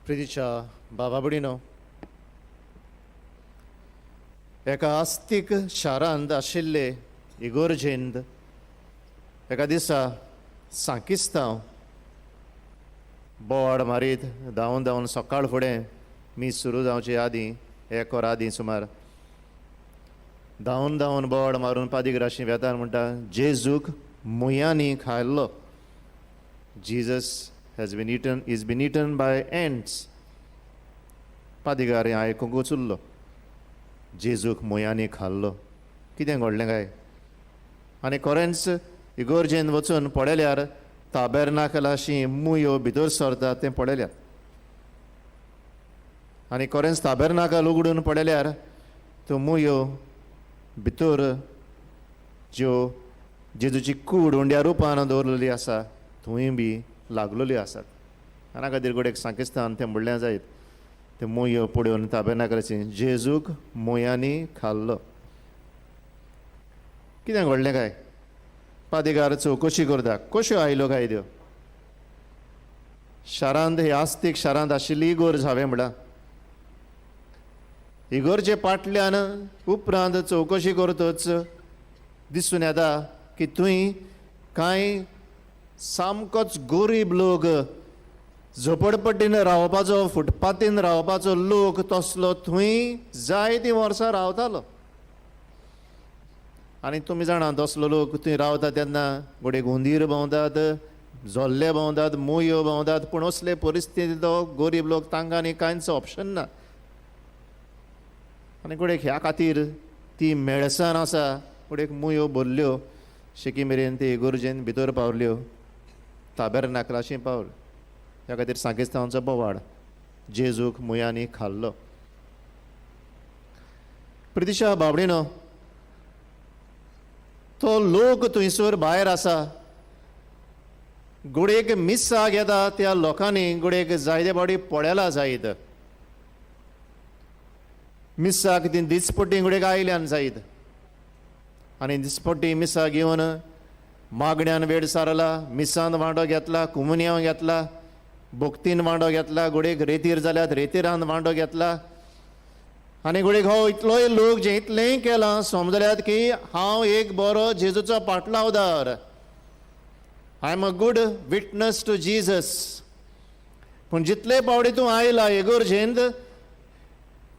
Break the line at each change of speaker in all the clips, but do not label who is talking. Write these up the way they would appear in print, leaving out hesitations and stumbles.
प्रितीच्या बाबा भयणीनो, एका आस्तीक शारांत आशिल्ले इगोर्जेंत एका दिसा सांकिस्तांव बोवाळ मारीत धांवन धांवन सकाळ फुडें मीस सुरू जावचे आदीं एक वर आदीं सुमार धांवन धांवन बोवाळ मारून पादिग्राशी वेतान म्हणटा, जेजूक मुयांनी खाल्लो. Jesus has been eaten, is been eaten by ants. पादिगार हें आयकूंक उचुल्लो, जेजूक मुयांनी खाल्लो, कितें घडलें काय? आनी खरेंच इगोर्जेन वचून पळयल्यार ताबेरनाकलाशी मुयो भितर सरतात तें पळयल्यात. आनी खरेंच ताबेरनाकल उगडून पळयल्यार त्यो मुयो भितर ज्यो जेजूची कूड उंड्या रुपान दवरलेली आसा थंय बी लागलेल्यो आसात. आनी खातीर घडयेक सांकिस्तान तें म्हणलें जायत, ते मुयो पळोवन ताबेरनाकलाची जेजूक मुयांनी खाल्लो, कितें घडलें काय? पादिगार चवकशी करता, कश्यो आयल्यो काय त्यो शारांत? हे आस्तीक शारांत आशिल्ली इगोर्ज हांवें म्हळां. इगोर्जे पाटल्यान उपरांत चवकशी करतच दिसून येता की थंय कांय सामकोच गरीब लोक, झोपडपट्टीन रावपाचो, फुटपाथीन रावपाचो लोक तसलो थंय जायतीं वर्सां रावतालो. आनी तुमी जाणा, तसलो लोक थंय रावता तेन्ना घडये हुंदीर भोंवतात, जोल्ले भोंवतात, मुयो भोंवतात. पूण असले परिस्थितींत तो गरीब लोक, तांकां आनी कांयच ऑप्शन ना. आनी घडयेक ह्या खातीर ती मेळसान आसा, घडयेक मुयो भरल्यो शेकी मेरेन ती इगोर्जेन भितर पावल्यो, ताबेरनाकलाशी पावल्यो. ह्या खातीर सांकिस्तांवांचो बोवाळ, जेजूक मुयांनी खाल्लो. प्रितिशा बाबडीनो, तो लोक थंयसर भायर आसा, घडयेक मिसाक येता त्या लोकांनी घडयेक जायते फावटी पळयला जायत. मिसाक ती दिसपट्टी घडयेक आयल्यान जायत आनी दिसपट्टी मिसाक येवन मागण्यान वेळ सारला, मिसान वांटो घेतला, कुमुन्यांव घेतला, भक्तीन वांटो घेतला, घडयेक रेतीर जाल्यार रेतिरान वांटो घेतला. आनी घडयेक हो इतलोय लोक जे इतलेंय केलां, समजल्यात की हांव एक बरो जेजूचो पाटलावदार, I am a good witness to Jesus. पूण जितले पावटी तूं आयला इगोर्जेंत,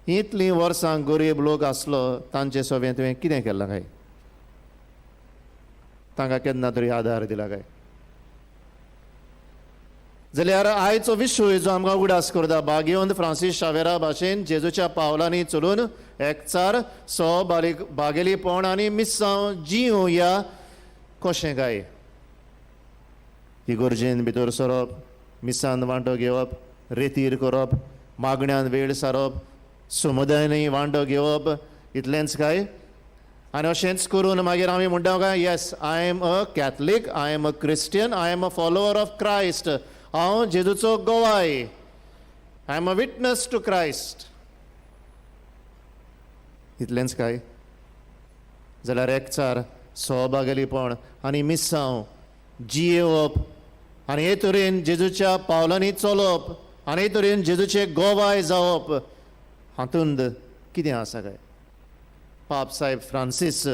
इतलीं वर्सां गरीब लोक आसलो, तांचे सवें तुवें कितें केलां काय? तांकां केन्ना तरी आदार दिला काय? जाल्यार आयचो विशय जो आमकां उगडास करता, भाग्यवंत फ्रांसीस शावेरा भाशेन जेजूच्या पावलांनी चलून एकचार, सहबाली भागेलीपण आनी मिसांव जिवया कशें काय? इगोर्जेन भितर सरप, मिसान वांटो घेवप, रेतीर करप, मागण्यान वेळ सारप, समुदायांनी वांटो घेवप, इतलेंच काय? आनी अशेंच करून मागीर आमी म्हणटा काय, "Yes, I am a Catholic, I am a Christian, I am a follower of Christ. हांव जेजूचो गवाय, I am a witness to Christ." इतलेंच काय? जाल्यार एकचार, सहभागेलीपण आनी मिसांव जियेवप आनी हे तरेन जेजूच्या पावलांनी चलप आनी हे तरेन जेजूचे गोवाय जावप, हातूंत कितें आसा काय? पाप साहेब फ्रांसीस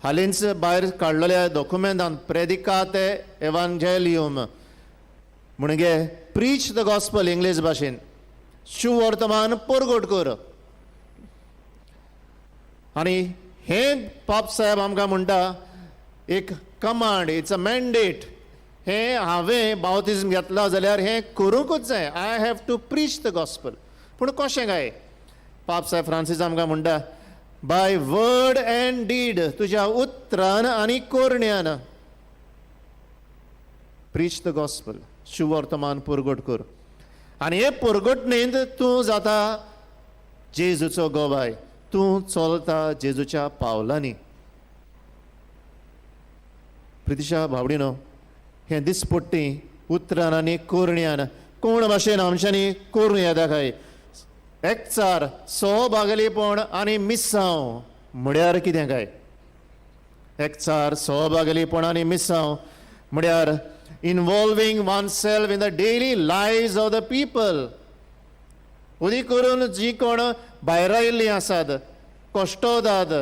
हालींच भायर काडलेल्या डॉक्युमेंटान प्रेदिकाते एवांजेलियम, म्हणजे प्रीच the gospel, English भाशेन सुवर्तमान परगट कर. आनी हें पाप साहेब आमकां म्हणटा, एक कमांड, it's a mandate. हें हांवें बावतिज्म घेतला जाल्यार हें करूंकूच जाय. I have to preach the gospel. पूण कशें काय? पाप साहेब फ्रांसीस आमकां म्हणटा, बाय वर्ड अँड did, तुज्या उतरान आनी कोरण्यान प्रीच the gospel, शुवर्तमान परगट कर. आनी हे परगटणेंत तूं जाता जेजूचो गवाय, तूं चलता जेजूच्या पावलांनी. प्रितिशा भावडीनो, हें दिसपट्टी उतरान आनी कोरण्यान कोण भाशेन आमच्यांनी करूं येता काय? एकचार, सहभागेलीपण आनी मिसांव म्हळ्यार कितें काय? एकचार, सहभागेलीपण आनी मिसांव म्हळ्यार involving oneself in the daily lives of the people. उदी करून जी कोण भायर आयिल्लीं आसात, कश्टोदाद,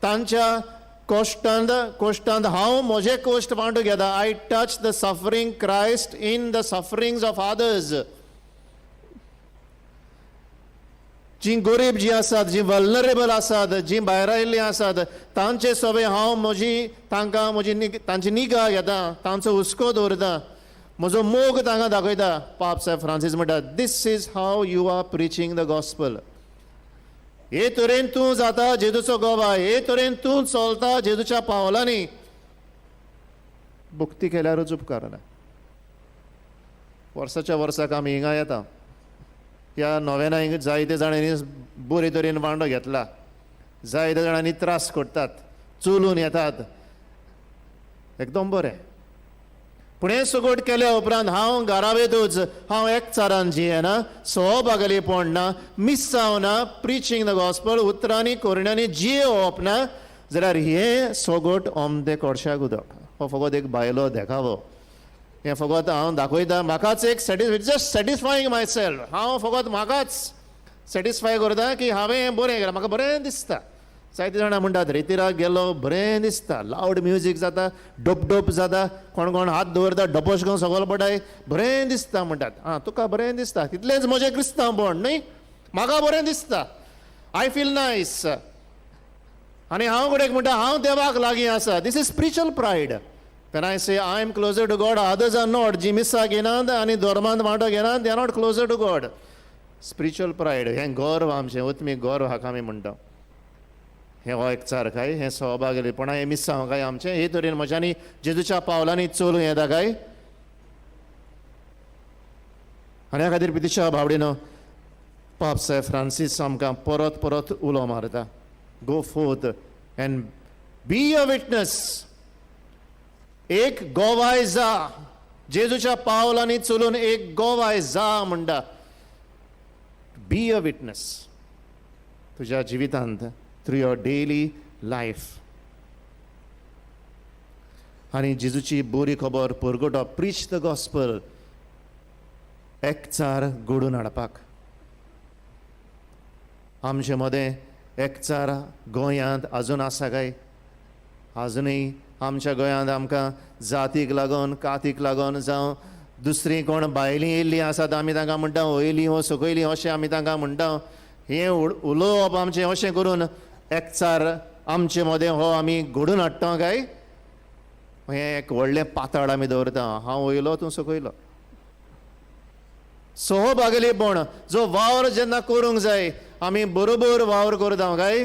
तांच्या कोश्टांत कोश्टांत हांव म्हजे कोश्ट वांटू घेता. I touch the suffering Christ in the sufferings of others. जीं गोरीब जीं आसात, जीं वल्नरेबल आसात, जीं भायर आयिल्लीं आसात, तांचे सोबे हांव म्हजी तांकां म्हजी तांची निगा घेता, तांचो हुस्को दवरता, म्हजो मोग तांकां दाखयता. पाप साहेब फ्रांसीस म्हणटा, this is how you are preaching the gospel. हे तरेन तूं जाता जेजूचो गोवा, हे तरेन तूं चलता जेजूच्या पावलांनी. भक्ती केल्यारूच उपकारना. वर्साच्या वर्साक आमी हिंगा येता, ह्या नोवेनांक जायते जाणांनी बरे तरेन वांडो घेतला, जायते जाणांनी त्रास करतात, चलून येतात, एकदम बरें. पूण हें सगट केल्या उपरांत हांव घरावेतूच हांव एकचारान जियेना, सहभागलीपण ना, मिस्सांव ना, प्रिचींग the gospel उतरांनी करण्यांनी जियेवप ना, जाल्यार हें सगट अमतें कोडशाक उदक. हो फकत एक बायलो देखावो, हें फकत हांव दाखयता म्हाकाच एक जस्ट सॅटिस्फायींग my self. हांव फकत म्हाकाच सॅटिस्फाय करता की हांवें हें बरें केलां, म्हाका बरें दिसता. जायते जाणां म्हणटात रेतिराक गेलो बरें दिसता, लावड म्युजीक जाता, डोप डोप जाता, कोण कोण हात दवरता, डपोश करून सगलो पडाय, बरें दिसता म्हणटात. आं, तुका बरें दिसता तितलेंच म्हजें क्रिस्तांवपण न्हय, म्हाका बरें दिसता, I feel nice. आनी हांव कडेन म्हणटा हांव देवाक लागीं आसा. This is spiritual pride. When I say I am closer to God, others are not. जी मिसां घेनात आनी धर्मांत वांटो घेनात, they are not closer to God. Spiritual pride हें गर्व आमचें, उत्मीक गर्व हाका आमी म्हणटा. हें हो एकचार काय, हें सहभागीपणा, हें मिसांव काय आमचें, हे तरेन म्हज्यांनी जेजूच्या पावलांनी चलूं येता काय. आनी ह्या खातीर पितिशा भावडीनो, पाप साहेब फ्रांसीस आमकां परत परत उलो मारता, go forth and be a witness. एक गोवाय जा, जेजूच्या पावलांनी चलून एक गोवाय जा म्हणटा. बी अ विटनस तुज्या जिवितांत, थ्रू your daily life. आनी जेजूची बरी खबर परगटप, प्रीच the gospel, एकचार घडोवन हाडपाक. आमचे मदें एकचार गोंयांत आजून आसा काय? आजुनूय आमच्या गोंयांत आमकां जातीक लागून, कातीक लागून, जावं दुसरीं कोण भायलीं येयल्लीं आसात, आमी तांकां म्हणटा वयलीं वो सकयलीं अशें आमी तांकां म्हणटा. हें उलोवप आमचें अशें करून एकचार आमचे मदें हो आमी घडून हाडटा काय? हें एक व्हडलें पाताळ आमी दवरता, हांव वयलो तूं सकयलो. सहभागीपण जो वावर जेन्ना करूंक जाय आमी बरोबर वावर करता काय?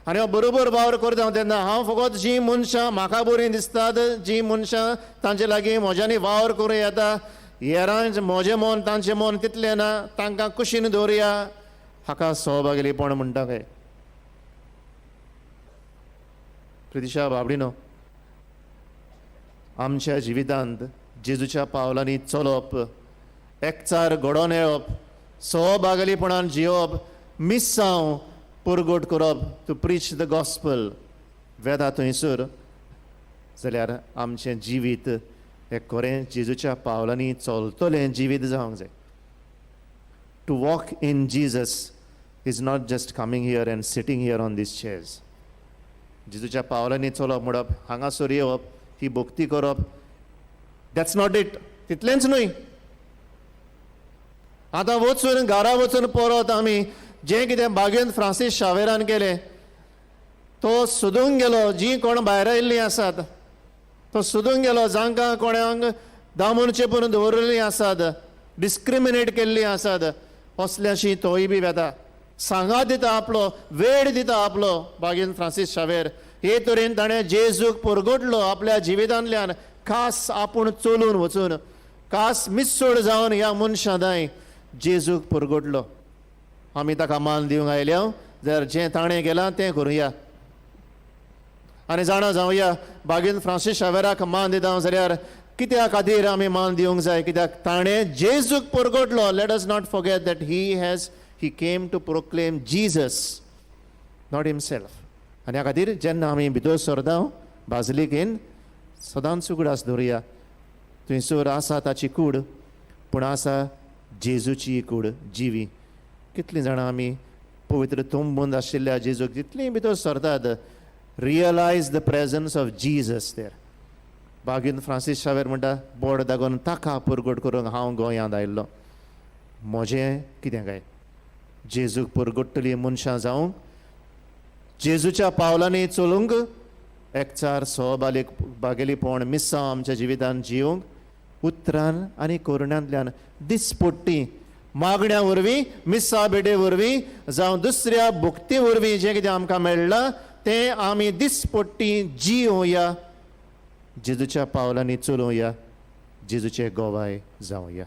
आनी हांव बरोबर वावर करता तेन्ना हांव फकत जीं मनशां म्हाका बरीं दिसतात, जीं मनशां तांचे लागीं म्हज्यांनी वावर करूं येता, हेरांचें म्हजें मन तांचें मन तितलें ना, तांकां कुशीन दवरुया, हाका सहभागीपण म्हणटा काय? प्रितिशा बाबडीनो, आमच्या जिवितांत जेजूच्या पावलांनी चलप, एकचार घडोवन येवप, सहभागीपणान जियोवप, मिस्सांव परगट करप, टू प्रीच the gospel वेता थंयसर जाल्यार आमचें जिवीत हें खरें जेजूच्या पावलांनी चलतलें जिवीत जावंक जाय. To walk in Jesus is not just coming here and sitting here on these chairs. जेजूच्या पावलांनी चलप म्हणप, हांगासर येवप, ही भक्ती करप, that's not it. तितलेंच न्हय, आतां वचून घरा वचून परत आमी जें कितें बागेंत फ्रांसीस शावेरान केलें, तो सोदूंक गेलो जीं कोण भायर आयिल्लीं आसात, तो सोदूंक गेलो जांकां कोणाक दामून चेपून दवरिल्लीं आसात, डिस्क्रिमिनेट केल्लीं आसात, असल्याशी तोय बी वेता, सांगात दिता आपलो, वेळ दिता आपलो. बागेन फ्रांसीस शावेर हे तरेन ताणें जेजूक परगटलो आपल्या जिवितांतल्यान, खास आपूण चलून वचून, खास मिस्सोड जावन ह्या मनशां दाय जेजूक परगटलो. आमी ताका मान दिवंक आयल्या जाल्यार जें ताणें केलां तें करुया. आनी जाणा जावया, बागेन फ्रांसीस शावेराक मान दिता जाल्यार कित्या खातीर आमी मान दिवंक जाय? कित्याक ताणें जेजूक परगटलो. Let us not forget that he came to proclaim Jesus, not himself. आनी ह्या खातीर जेन्ना आमी भितर सरता बाजलिकेन, सदांच उगडास दवरुया, थंयसर आसा ताची कूड, पूण आसा जेजूची कूड जिवी. कितलीं जाणां आमी पवित्र तुंबून आशिल्ल्या जेजूक तितलीं भितर सरतात. Realise the presence of Jesus there. बागीन Francis Xavier म्हणटा, बोड दागोवन ताका परगट करूंक हांव गोंयांत आयिल्लो. म्हजें कितें काय जेजूक परगट्टली मनशां जावंक, जेजूच्या पावलांनी चलूंक, एकचार सहबालीक बागेलीपण मिस्सांव आमच्या जिवितान जिवंक, उतरान आनी कोरण्यांतल्यान दिसपट्टी मागण्या वरवीं, मिस्सा भेटे वरवीं जावं दुसऱ्या भक्ती वरवीं जें कितें आमकां मेळ्ळां तें आमी दिसपट्टी जियोया, जेजूच्या पावलांनी चलोवया, जेजूचे गोवाय जावया.